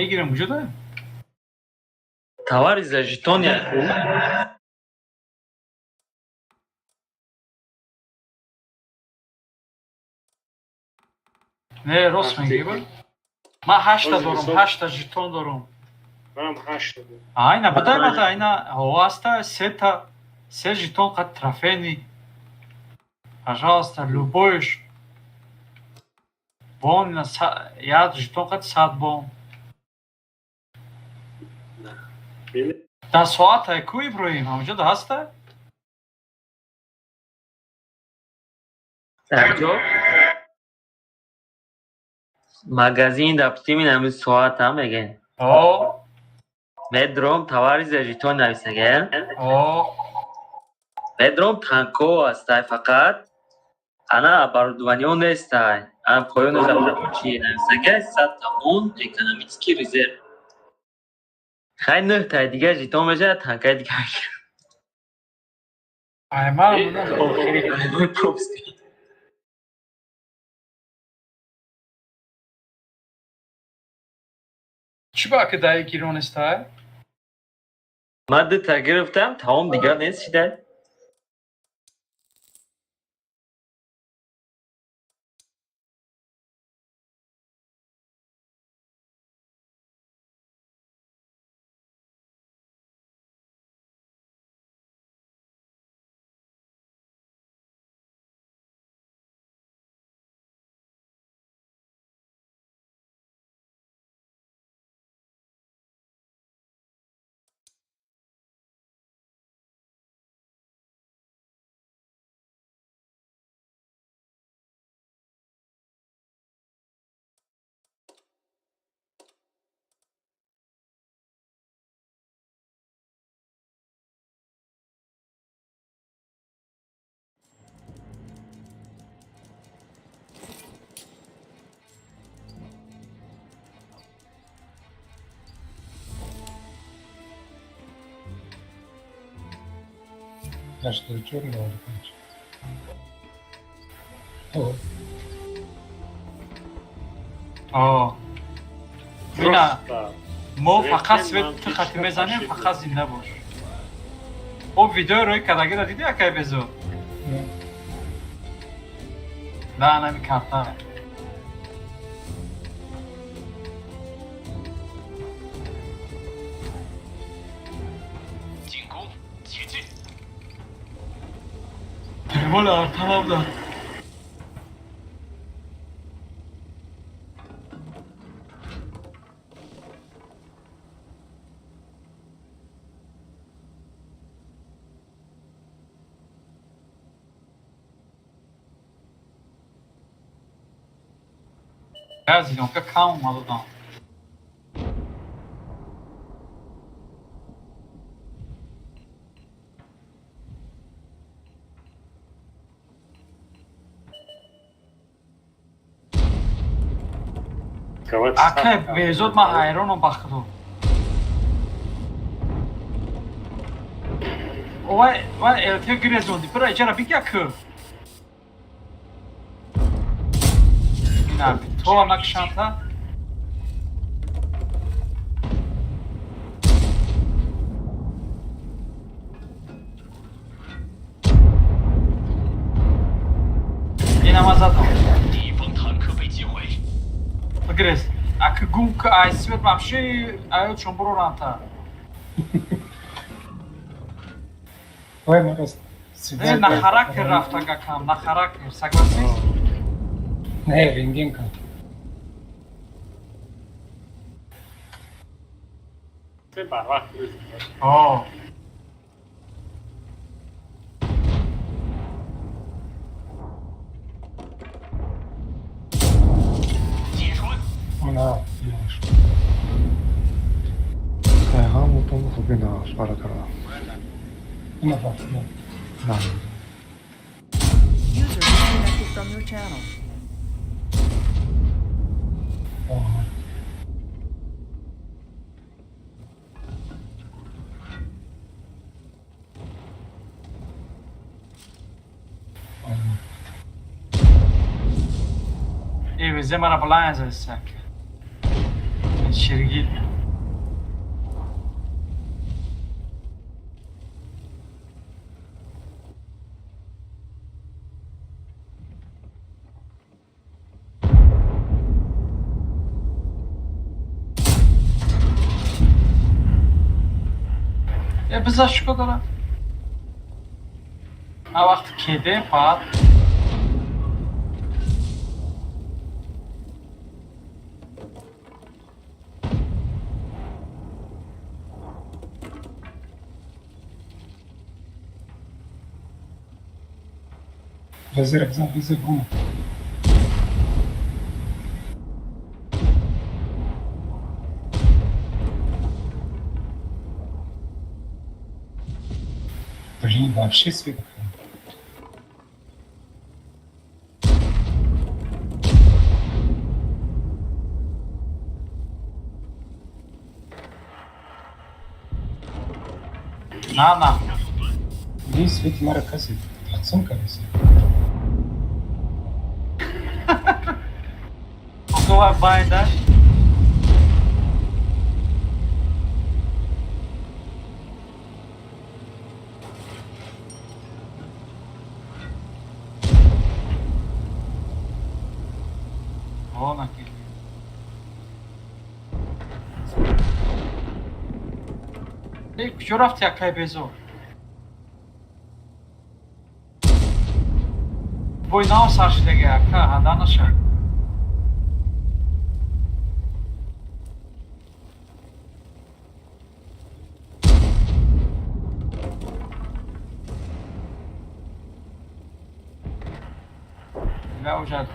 Мегирем вуҷуда? Товари за жетон яку. Не, рост мегӣ ба? Ман ҳашта дорум, ҳашта жетон дорум. Манам ҳашта дорум. Айна бадай мада айна ҳо аста сета се жетон қад трофейный. Пожалуйста, любойш. Бон як жетон қад 100 бон. Дар соата ку, Иброҳим, ҳамҷода ҳаста? Дар ҷо магазин даптимин ҳамин соата мегӯян. О. Медром, товари за жетон нависага. О. Медром, танко ҳастай, фақат ана оборудованиё нестай. Ана поёни чи нависага: 100 тамон экономический резерв. Хай, нӯҳтай дигар жетон мешавад, танкаи дигар. Ай, ман пропуск. Чӣ ба ки даи гирон нестай? Ман дута гирифтам, тамом, дигар нест шидай. 84 95. О, О. Ина Просто мо фақат Свет свет ман ту хати ҳеч мезанем, кас фақат зинда бош. О, видеои рӯи кардагиро диди, акай Безо? Не. Да, нами карта. 进攻，前进！ Воля, правда. Зеленка кам омадодам. Акай Безод, ман ҳайронам ба худо. Вай, вай, ЛТ гирезонди. Бира, иҷара бигя ку. Ина, то накшанта. Ина ма задам. 敌方坦克被击毁， Бигрез. Аки гум ки ай свет вообще аёдшон буроранта. Ой, мороз. Не, на характер рафта гакам, на характер, согласись? Не, рентгенка. Барвақт рӯз. О. 击穿！ Она, маш. Ҳамутон хуби нағз, бародарам. Ина фахма. На. User disconnected from your channel. Ага. Ага. Э, везе мара балайн засак. Ширгил. Э, биза шуко дора. А вақти кеде баъд Вазир, бизан, вазир, буна. Блин, вообще свет. На, на. Блин, свети мара каси. Тақсим каси. Давай байда. Вон аки. Эй, куҷо рафти, акай Безор? Бой нав сар шидаги, ака, ҳада наша. Ля уже.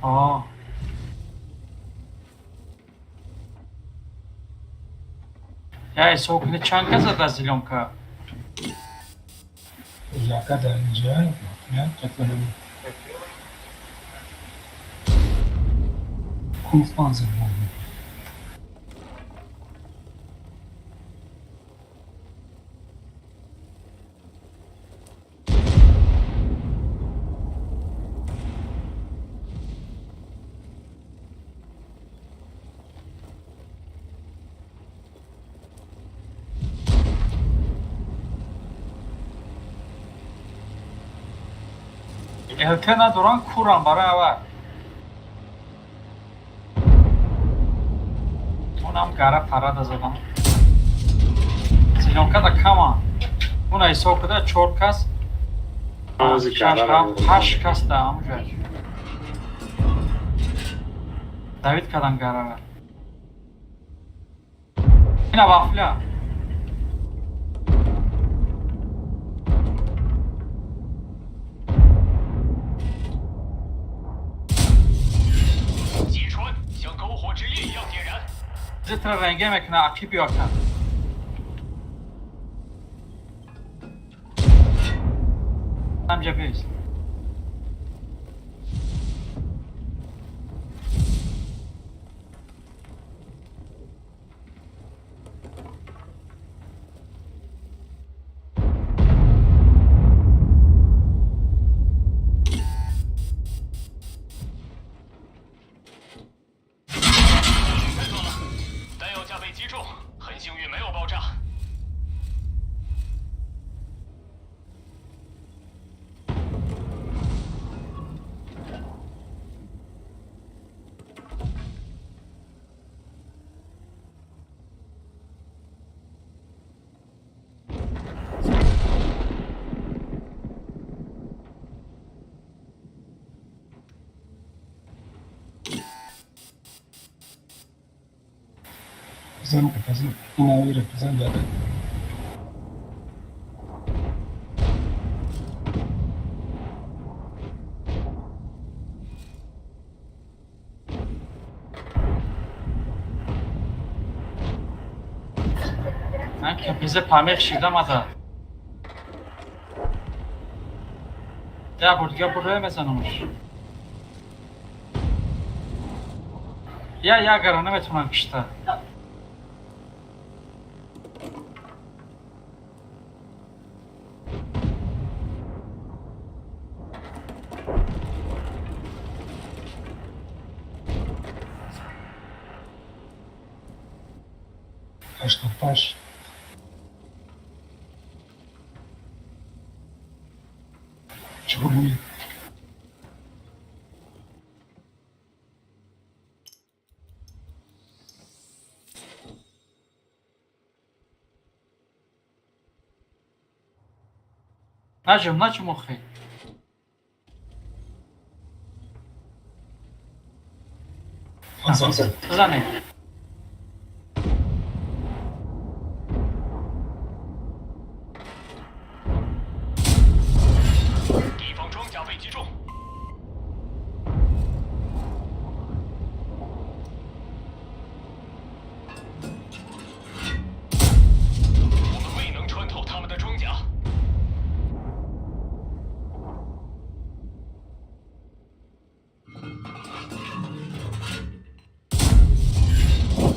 О. Я ҳисоб кунӣ, чанд кас зада зелёнка? Яка дар инҷа, я қатланам. Кунфан зад. ЛТ надоран, курам барои аввал. Унам гара парада задам. Зелёнкада кама. Уна ҳисоб куда, чор кас, шаш, ҳафт, ҳашт кас да амҷа. Давид кадан гарара. Ина вафля. 击穿，像篝火之力一样点燃。 Зитра ренге мекуна, ақиб ё ака. Амҷа бес. 太多了，弹药架被击中，很幸运没有爆炸。 Бизан, бизан, ина вира, бизан яка. Ман КПЗ памех шидам ада. Я бор дига бурроя мезанамаш. Я ягара наметавонам кишта. 85. Чего? Наҷум, наҷум охи. Зан. Бизане. 敌方装甲被击中，我们未能穿透他们的装甲。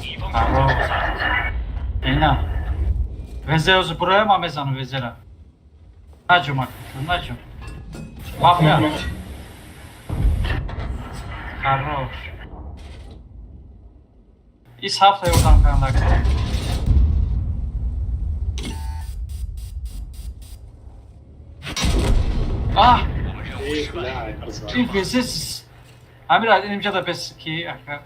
敌方装甲受损， Ина. Везеро бурроя ма мезанам везера. Наҷум ака, наҷум. Мафия. Хорош. Ис ҳафта ёрдам кардак. Аҳ, 我们任务 Э, 失败。 бля, арзан. ин везе Амира, инҷа бес ки ака.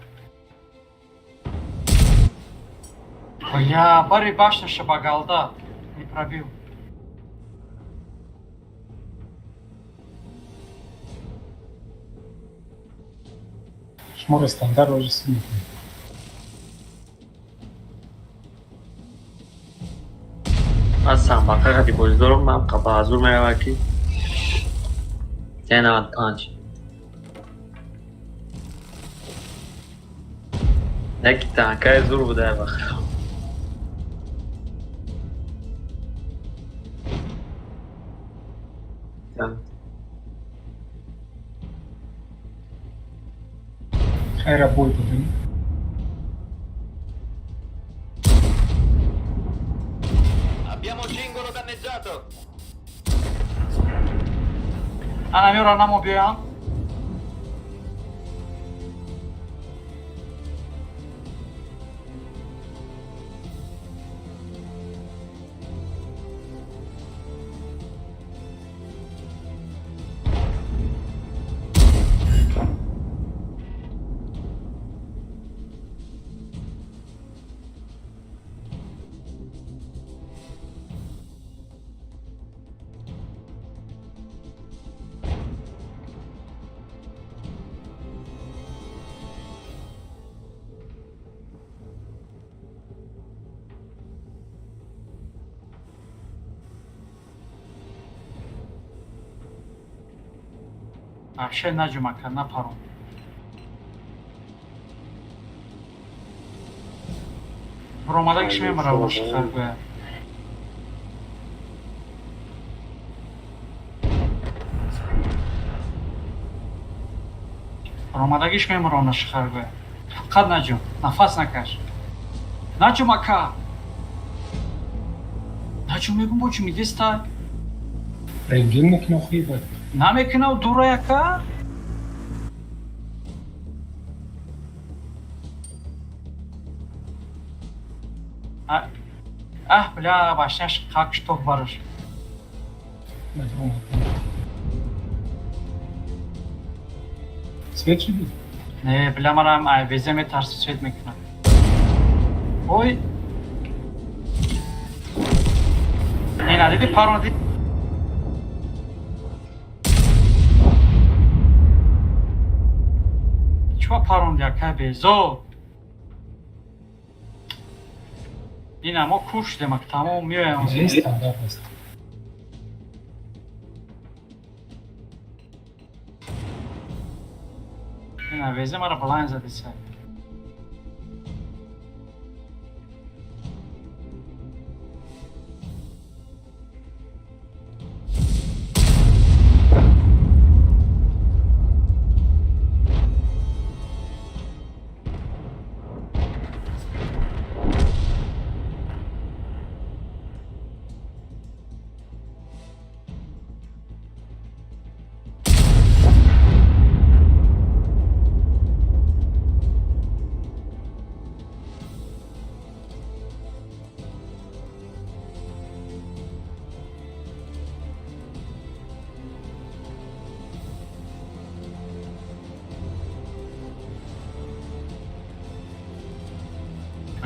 Я бари башняша ба голда не пробил. Шуморо стандарт уже мекунем. Ман самбақа қади бозӣ дорам, ман ба зур меравад ки 95. Яки танкаи зур буда вақт. Хайра бой додем. Abbiamo cingolo danneggiato. Ана меора намо биёям. Вообще наҷум ака, напарон. Буромадагиш мемара боши харгоя. Буромадагиш мемара наши харгоя. Фақат наҷум, нафас накаш. Наҷум ака. Наҷум мегум бо чӣ мидеста? Рентген мекунам хуи бад. Намекунав дура ака? Аҳ, бля, башняш как шток бараш. Наҷум. Свет шуди? Не, бля, марам ай везе метарси свет мекунам. Ой. Не, надиди паронди. Чува паронди ака безо? Ина мо кур шудем ак тамом меоям. Не стандарт аст. Ина везе мара балайн задиса.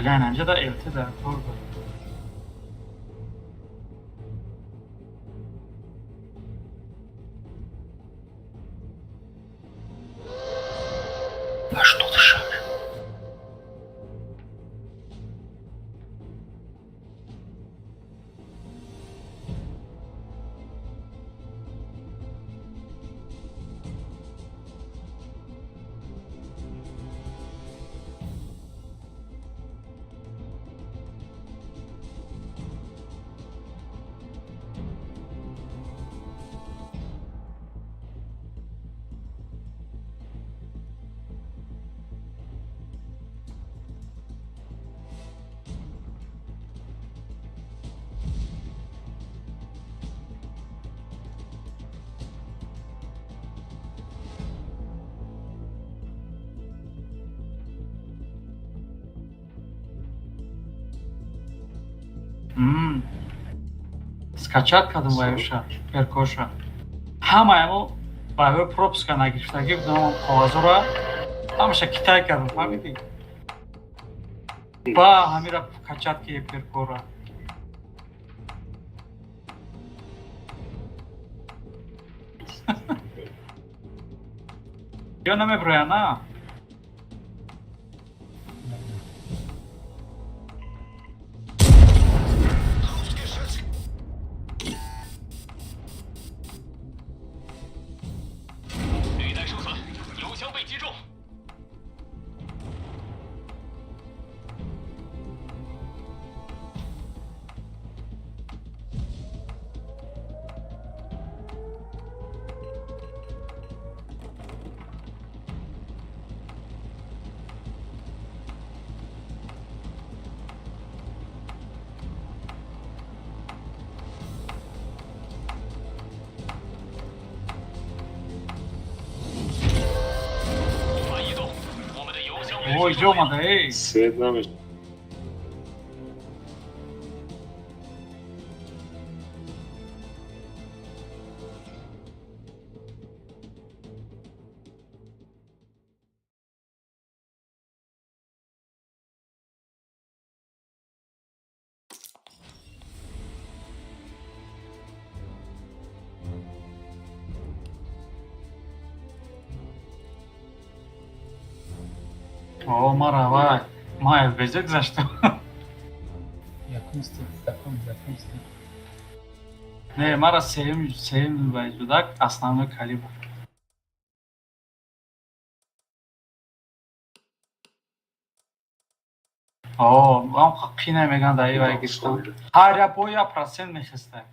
Бля, инҷа да ЛТ дар кор буд. 86. Скачать кардам ваюша, перкоша. Ҳамаемо баъҳои пропуска нагирифтагӣ будам, коғазора ҳамаша китай кардам, фаҳмидӣ? Ба ҳамира качать ки перкора. Ё намеброя, на? 履带受损，油箱被击中。无法移动，我们的油箱被 О, 击 иҷо 中。 омада, эй. Свет намеш. О, мара, вай. Ма ФБЗ гузаштам. Якум степ, якум, якум степ. Не, мара сеюм вайҷудак, основной калибр. О, ам қина меган даи вай гирифтам. Ҳар як бо як процент мехеста.